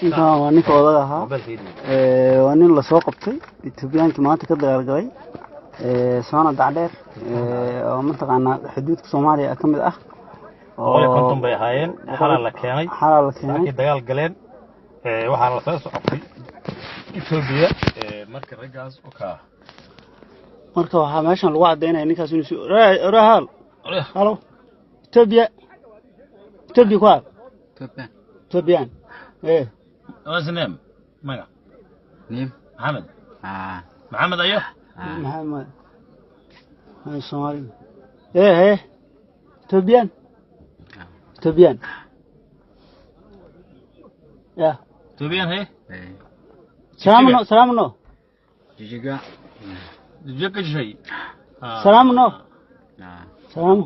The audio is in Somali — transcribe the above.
Ninkan waa ninka odaga ahaa. Waa nin lasoo qabtay, Etoobiyaankii maanta ka dagaalgalay soona dacdheer oo mataqaanaa xuduudka Soomaaliya ka mid ah. 150 bay ahaayeen, xalaa la keenay. Xalaa la keenay. Markay dagaal galeen waxaa la soo socotay Etoobiya marka raggaas u kaa. Marka waxaa meeshan lagu caddaynaya ninkaas inuu si hal halo Etoobiya, Etoobiya ku hal Etoobiyaan. What's the name? Maga. Name? Maxamed. Ah. Maxamed ayo. Maxamed Soomaali Etoobiyaan, Etoobiyaan ya. Etoobiyaan he. Salaamno, salaamno. Jijiga. Jijiga shay. Salaamno. Salaamo.